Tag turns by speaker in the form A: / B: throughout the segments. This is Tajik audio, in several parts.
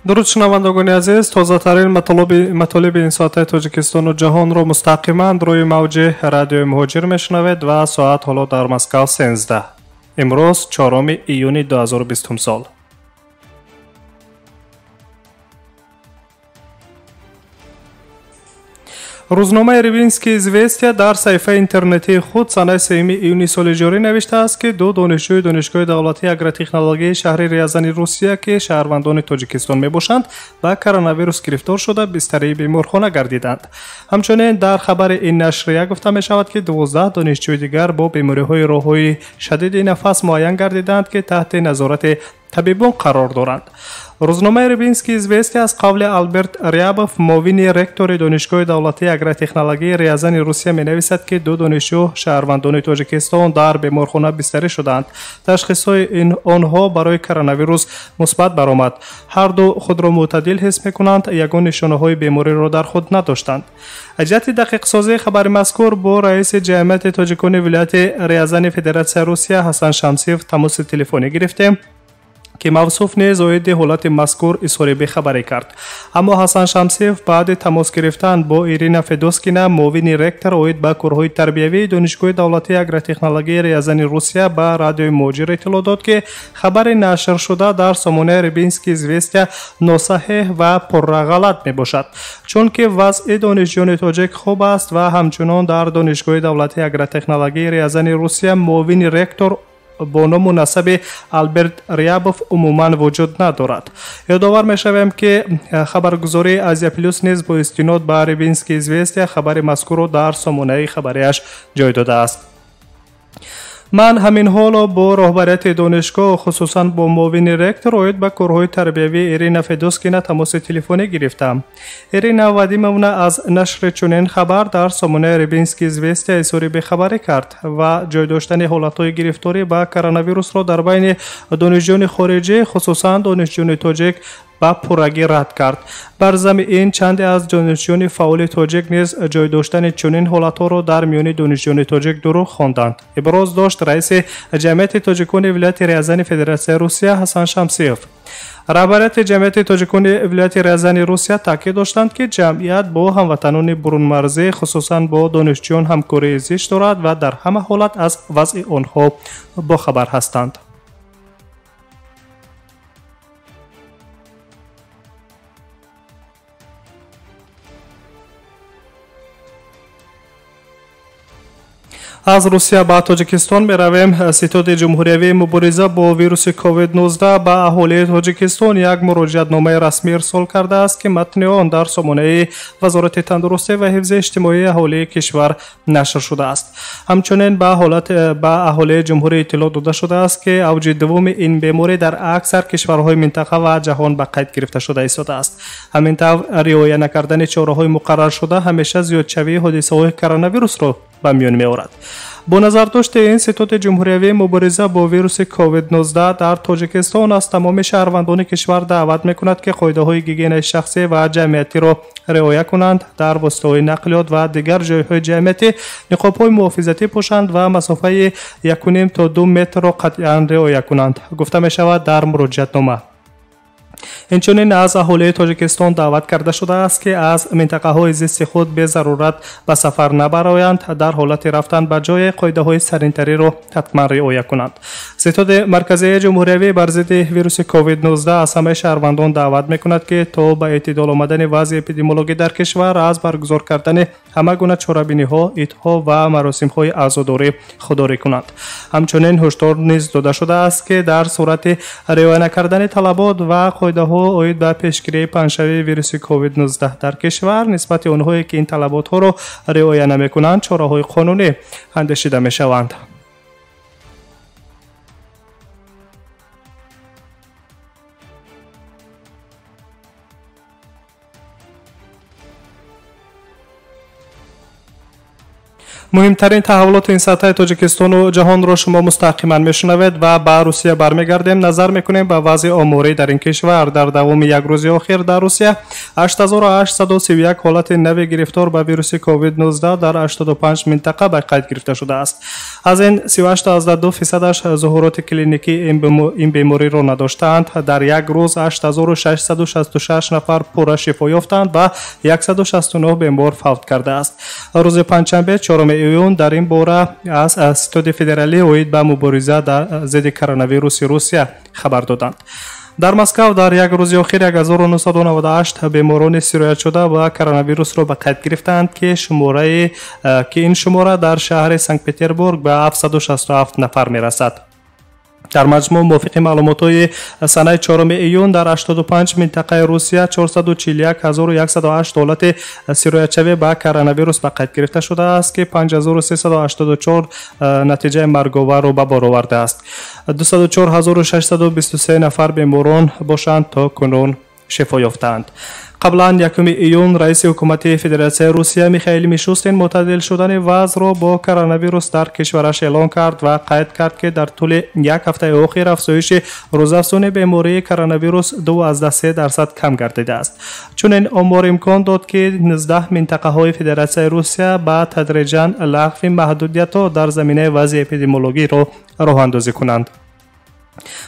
A: Дуруд, шунавандагони азиз, тозатарин матолиби ин соатаи Тоҷикистону ҷаҳонро мустақиман рӯи мавҷи радиои Муҳоҷир мешунавед ва соат ҳоло дар Москав 13. Имрӯз 4 июни 2020 сол. Рӯзномаи Рыбинские известия дар саҳифаи интернетии худ санаи 3 июни соли ҷорӣ навиштааст, ки ду донишҷӯи Донишгоҳи давлатии агротехнологияи шаҳри Рязани Русия, ки шаҳрвандони Тоҷикистон мебошанд, ба коронавирус гирифтор шуда бистарии беморхона гардиданд. Ҳамчунин дар хабари ин нашрия гуфта мешавад, ки 12 донишҷӯи дигар бо бемориҳои роҳҳои шадиди нафас муайян гардиданд, ки таҳти назорати табибон қарор доранд. Рӯзномаи Рыбинские известия аз қавли Алберт Рябов, муовини ректори Донишгоҳи давлатии агротехнологияи Рязани Русия менависад, ки ду донишҷӯ шаҳрвандони Тоҷикистон дар беморхона бистарӣ шудаанд. Ташхисҳои онҳо барои коронавирус мусбат баромад. Ҳарду худро мӯътадил ҳис мекунанд, ягон нишонаҳои бемориро дар худ надоштанд. Ҷиҳати дақиқсозии хабари мазкур бо раиси ҷамъияти тоҷикони вилояти Рязани Федератсияи Русия Ҳасан Шамсиев тамоси телефонӣ гирифтем, ки мавсуф низ оиди ҳолати мазкур изҳори бехабарӣ кард. Аммо Ҳасан Шамсиев баъди тамос гирифтан бо Ирина Федоскина, муовини ректор оид ба корҳои тарбиявии Донишгоҳи давлатии агротехнологияи Рязани Русия, ба радиои Муҳоҷир иттилоъ дод, ки хабари нашршуда дар сомонаи Рыбинские известия носаҳеҳ ва пурра ғалат мебошад, чунки вазъи донишҷӯёни тоҷик хуб аст ва ҳамчунон дар Донишгоҳи давлатии агротехнологияи Рязани Русия муовини ректор бо ному насаби Алберт Рябов умуман вуҷуд надорад. Ёдовар мешавем, ки хабаргузории Азия Плюс низ бо истинод ба Рыбинские известия хабари мазкурро дар сомонаи хабарияш ҷой додааст. Ман ҳамин ҳоло бо роҳбарияти донишгоҳ, хусусан бо муовини ректор оид ба корҳои тарбиявии Ирина Федоскина тамоси телефонӣ гирифтам. Ирина Вадимовна аз нашри чунин хабар дар сомонаи Рыбинские известия изҳори бехабарӣ кард ва ҷой доштани ҳолатҳои гирифторӣ ба коронавирусро дар байни донишҷӯёни хориҷӣ, хусусан донишҷӯёни тоҷик, ба пуррагӣ рад кард. Бар зами ин чанде аз донишҷӯёни фаъоли тоҷик низ ҷой доштани чунин ҳолатҳоро дар миёни донишҷӯёни тоҷик дурӯғ хонданд. Иброз дошт раиси ҷамъияти тоҷикони вилояти Рязани Федератсияи Русия Ҳасан Шамсиев. Раҳбарияти ҷамъияти тоҷикони вилояти Рязани Русия таъкид доштанд, ки ҷамъият бо ҳамватанони бурунмарзӣ, хусусан бо донишҷӯён, ҳамкории зич дорад ва дар ҳама ҳолат аз вазъи онҳо бохабар ҳастанд. Аз Русия ба Тоҷикистон меравем. Ситоди ҷумҳуриявии мубориза бо вируси COVID-19 ба аҳолии Тоҷикистон як муроҷиатномаи расмӣ ирсол кардааст, ки матни он дар сомонаи Вазорати тандурустӣ ва ҳифзи иҷтимоии аҳолии кишвар нашр шудааст. Ҳамчунин ба аҳолии ҷумҳурӣ иттилоъ дода шудааст, ки авҷи дуввуми ин беморӣ дар аксар кишварҳои минтақа ва ҷаҳон ба қайд гирифта шуда истодааст. Ҳамин тавр, риоя накардани чораҳои муқарраршуда ҳамеша зиёдшавии ҳодисаҳои коронавирусро ба миён меорад. Бо назардошти ин, Ситоди ҷумҳуриявии мубориза бо вируси COVID-19 дар Тоҷикистон аз тамоми шаҳрвандони кишвар даъват мекунад, ки қоидаҳои гигиенаи шахсӣ ва ҷамъиятиро риоя кунанд, дар воситаҳои нақлиёт ва дигар ҷойҳои ҷамъиятӣ ниқобҳои муҳофизатӣ пӯшанд ва масофаи 1,5 то 2 метрро қатъиян риоя кунанд, гуфта мешавад дар муроҷиатнома. Инчунин аз аҳолии Тоҷикистон даъват карда шудааст, ки аз минтақаҳои зисти худ безарурат ба сафар набароянд, дар ҳолати рафтан ба ҷое қоидаҳои санитариро ҳатман риоя кунанд. Ситоди марказии ҷумҳуриявӣ бар зидди вируси COVID-19 аз ҳамаи шаҳрвандон даъват мекунад, ки то ба эътидол омадани вазъи эпидемиологӣ дар кишвар аз баргузор кардани ҳама гуна чорабиниҳо, идҳо ва маросимҳои азодорӣ худдорӣ кунанд. Ҳамчунин ҳушдор низ дода шудааст, ки дар сурати риоя накардани талабот ва қоидаҳо оид ба пешгирии паҳншавии вируси COVID-19 дар кишвар нисбати онҳое, ки ин талаботҳоро риоя намекунанд, чораҳои қонунӣ андешида мешаванд. Муҳимтарин таҳаввулоти ин сатҳи Тоҷикистону ҷаҳонро шумо мустақиман мешунавед ва ба Русия бармегардем. Назар мекунем ба вазъи оморӣ дар ин кишвар. Дар давоми як рӯзи охир дар Русия 8831 ҳолати нави гирифтор ба вируси COVID-19 дар 85 минтақа ба қайд гирифта шудааст. Аз ин 38,2 фисадаш зуҳуроти клиникии ин бемориро надоштаанд. Дар як рӯз 8666 нафар пурра шифо ёфтанд ва 169 бемор фавт кардааст. Рӯзи панҷшанбе 4 июн дар ин бора аз Ситоди федералӣ оид ба мубориза дар зидди коронавируси Русия хабар доданд. Дар Москав дар як рӯзи охир 1998 беморони сироятшуда ба коронавирусро ба қайд гирифтаанд, ки ин шумора дар шаҳри Санкт-Петербург ба 767 нафар мерасад. Дар маҷмӯъ мувофиқи маълумотҳои санаи 4 июн дар 85 минтақаи Русия 441108 ҳолати сироятшавӣ ба коронавирус ба қайд гирифта шудааст, ки 5384 натиҷаи марговарро ба бор овардааст. 204623 нафар беморон бошанд то кунун шифо ёфтаанд. Қаблан 1 июн раиси ҳукумати Федератсияи Русия Михаил Мишустин мӯътадил шудани вазъро бо коронавирус дар кишвараш эълон кард ва қайд кард, ки дар тӯли як ҳафтаи охир афзоиши рӯзафзуни бемории коронавирус 2,3% кам гардидааст. Чунин омор имкон дод, ки 19 минтақаҳои Федератсияи Русия ба тадриҷан лағви маҳдудиятҳо дар заминаи вазъи эпидемиологиро роҳандозӣ кунанд.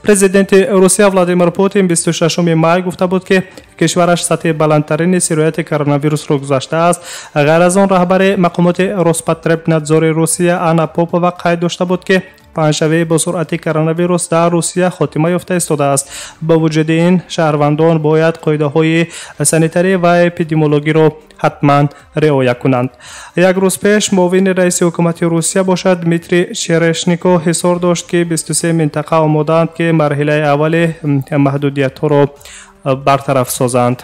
A: Президенти Русия Владимир Путин 26 май гуфта буд, ки кишвараш сатҳи баландтарини сирояти коронавирусро гузаштааст. Ғайр аз он раҳбари мақомоти Роспотребнадзори Русия Анна Попова қайд дошта буд, ки паҳншавии бо суръати коронавирус дар Русия хотима ёфта истодааст. Бо вуҷуди ин шаҳрвандон бояд қоидаҳои санитарӣ ва эпидемиологиро ҳатман риоя кунанд. Як рӯз пеш муовини раиси ҳукумати Русия бошад Дмитрий Черешнико ҳисор дошт, ки 23 минтақа омодаанд, ки марҳилаи аввали маҳдудиятҳоро бартараф созанд.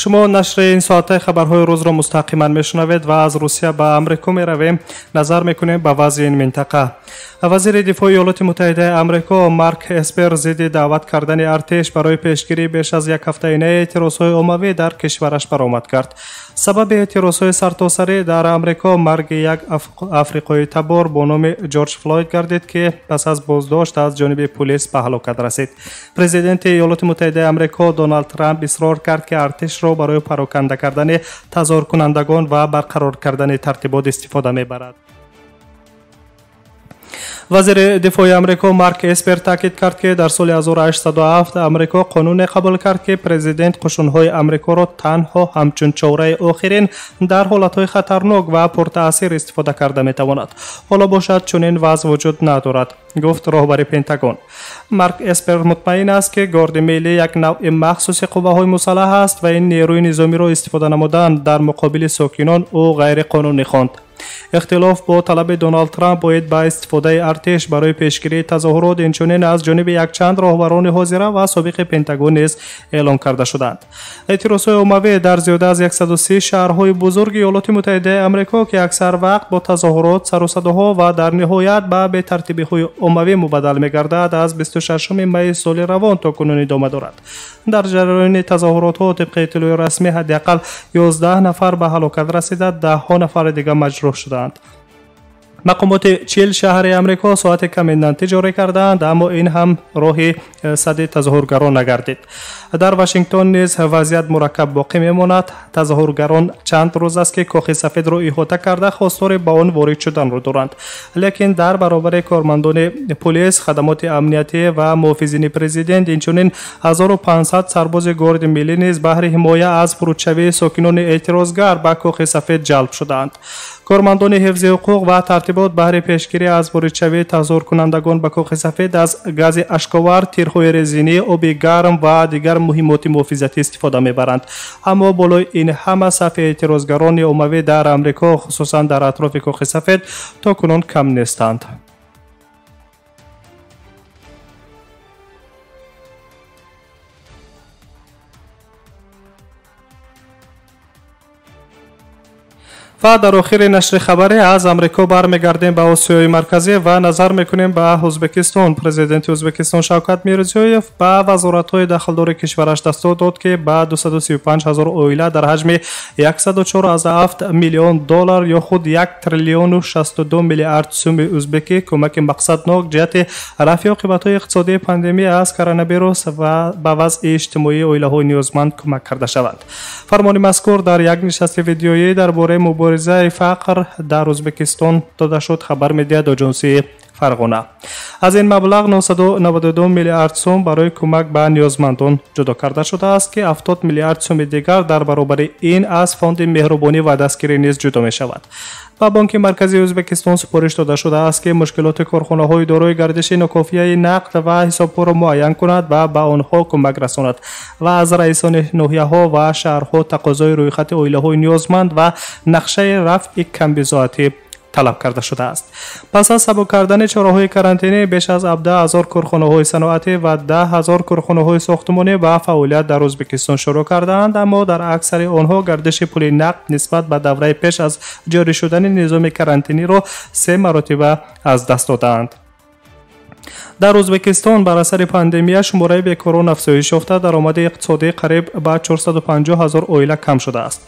A: Шумо нашри ин соатаи хабарҳои рӯзро мустақиман мешунавед ва аз Русия ба Амрико меравем. Назар мекунем ба вазъи ин минтақа. Вазири дифои Иёлоти Муттаҳидаи Амрико Марк Эспер зидди даъват кардани артиш барои пешгирии беш аз як ҳафтаинаи эътирозҳои оммавӣ дар кишвараш баромад кард. Сабаби эътирозҳои сартосарӣ дар Амрико марги як африқои табор бо номи Ҷорҷ Флойд гардид, ки пас аз боздошт аз ҷониби пулис ба ҳалокат расид. Президенти Иёлоти Муттаҳидаи Амрико Доналд Трамп исрор кард, ки артишро барои пароканда кардани тазоҳуркунандагон ва барқарор кардани тартибот истифода мебарад. Вазири дифои Амрико Марк Эспер таъкид кард, ки дар соли 1807 Амрико қонуне қабул кард, ки президент қушунҳои Амрикоро танҳо ҳамчун чораи охирин дар ҳолатҳои хатарнок ва пуртаъсир истифода карда метавонад. Ҳоло бошад чунин вазъ вуҷуд надорад, гуфт роҳбари Пентагон. Марк Эспер мутмаин аст, ки Горди миллӣ як навъи махсуси қувваҳои мусаллаҳ аст ва ин нерӯи низомиро истифода намудан дар муқобили сокинон ӯ ғайриқонунӣ хонд. Ихтилоф бо талаби Доналд Трамп оид ба истифодаи артиш барои пешгирии тазоҳурот инчунин аз ҷониби якчанд роҳбарони ҳозира ва собиқи Пентагон низ эълон карда шуданд. Эътирозҳои оммавӣ дар зиёда аз 130 шаҳрҳои бузурги Иёлоти Муттаҳидаи Амрико, ки аксар вақт бо тазоҳурот, сарусадоҳо ва дар ниҳоят ба бетартибиҳои оммавӣ мубаддал мегардад, аз 26 майи соли равон то кунун идома дорад. Дар ҷараёни тазоҳуротҳо тибқи иттилои расмӣ ҳадди ақал 11 нафар ба ҳалокат расида, даҳҳо нафари дигар маҷрӯҳ шуданд. Мақомоти 40 шаҳри Амрико соати комендантӣ ҷорӣ кардаанд, аммо ин ҳам роҳи садди тазоҳургарон нагардид. Дар Вашингтон низ вазъият мураккаб боқӣ мемонад. Тазоҳургарон чанд рӯз аст, ки Кохи Сафедро иҳота карда хостори ба он ворид шуданро доранд. Лекин дар баробари кормандони полис, хадамоти амниятӣ ва муҳофизини президент, инчунин 1500 сарбози Горди миллӣ низ баҳри ҳимоя аз фурудшавии сокинони эътирозгар ба Кохи Сафед ҷалб шудаанд. Кормандони ҳифзи ҳуқуқ ва тартибот баҳри пешгирӣ аз воридшавии тазоҳуркунандагон ба Кохи Сафед аз гази ашковар, тирҳои резинӣ, оби гарм ва дигар муҳимоти муҳофизатӣ истифода мебаранд. Аммо болои ин ҳама сафи эътирозгарони оммавӣ дар Амрико, хусусан дар атрофи Кохи Сафед, то кунун кам нестанд. Ва дар охири нашри хабарӣ аз Амрико бармегардем ба Осиёи Марказӣ ва назар мекунем ба Ӯзбекистон. Президенти Ӯзбекистон Шавкат Мирзиёев ба вазоратҳои дахлдори кишвараш дастур дод, ки ба 235 ҳазор оила дар ҳаҷми 104,7 миллион доллар ё худ 1 триллиону 62 миллиард суми ӯзбекӣ кӯмаки мақсаднок ҷиҳати рафъи оқибатҳои иқтисодии пандемия аз коронавирус ва ба вазъи иҷтимоии оилаҳои ниёзманд кӯмак карда шаванд. Фармони мазкур дар як нишасти видеоӣ дар бораи муборизаи фақр дар Ӯзбекистон дода шуд, хабар медиҳад оҷонсии Фарғона. Аз ин маблағ 992 миллиард сум барои кӯмак ба ниёзмандон ҷудо карда шудааст, ки 70 миллиард суми дигар дар баробари ин аз фонди меҳрубонӣ ва дастгирӣ низ ҷудо мешавад. Ба Бонки Марказии Ӯзбекистон супориш дода шудааст, ки мушкилоти корхонаҳои дорои гардиши нокофияи нақд ва ҳисобҳоро муайян кунад ва ба онҳо кӯмак расонад ва аз раисони ноҳияҳо ва шаҳрҳо тақозои рӯйхати оилаҳои ниёзманд ва нақшаи рафъи камбизоатӣ талаб карда шудааст. Пас аз сабук кардани чораҳои карантинӣ беш аз 17 ҳазор корхонаҳои саноатӣ ва 10 ҳазор корхонаҳои сохтмонӣ ба фаъолият дар Ӯзбекистон шурӯъ кардаанд, аммо дар аксари онҳо гардиши пули нақд нисбат ба давраи пеш аз ҷорӣ шудани низоми карантиниро 3 маротиба аз даст додаанд. Дар Ӯзбекистон бар асари пандемия шумораи бекорон афзоиш ёфта, даромади иқтисодӣ қариб ба 450 ҳазор оила кам шудааст.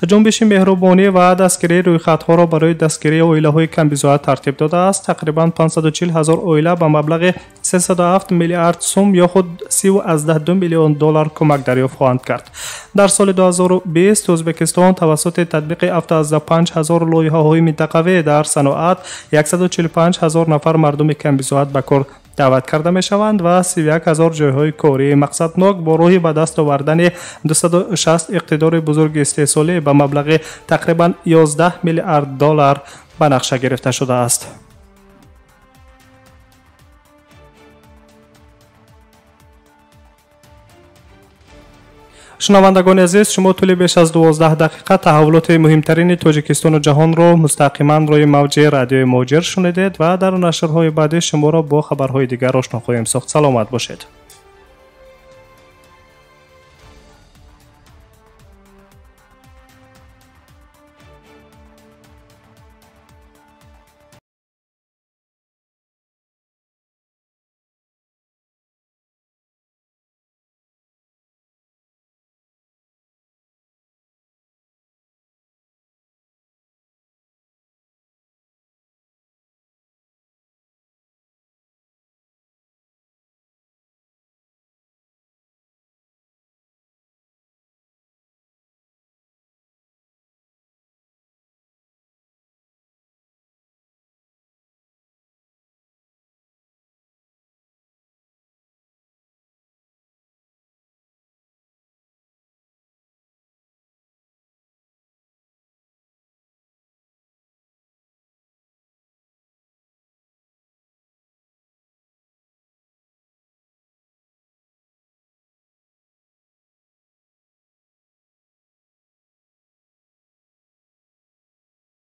A: Ҷунбиши меҳрубонӣ ва дастгирии рӯйхатҳоро барои дастгирии оилаҳои камбизоат тартиб додааст. Тақрибан 540 ҳазор оила ба маблағи 307 миллиард сум ё худ 30,2 миллион доллар кӯмак дарёфт хоҳанд кард. Дар соли 2020 Ӯзбекистон тавассути татбиқи 75 ҳазор лоиҳаҳои минтақавӣ дар саноат 145 ҳазор нафар мардуми камбизоат ба кор даъват карда мешаванд ва 31 ҳазор ҷойҳои кории мақсаднок бо роҳи ба даст овардани 260 иқтидори бузурги истеҳсолӣ ба маблағи тақрибан 11 миллиард доллар ба нақша гирифта шудааст. Шунавандагони азиз, шумо тӯли беш аз 12 дақиқа таҳаввулоти муҳимтарини Тоҷикистону ҷаҳонро мустақиман рӯи мавҷи радиои Муҳоҷир шунидед ва дар нашрҳои баъдӣ шуморо бо хабарҳои дигар ошно хоҳем сохт. Саломат бошед.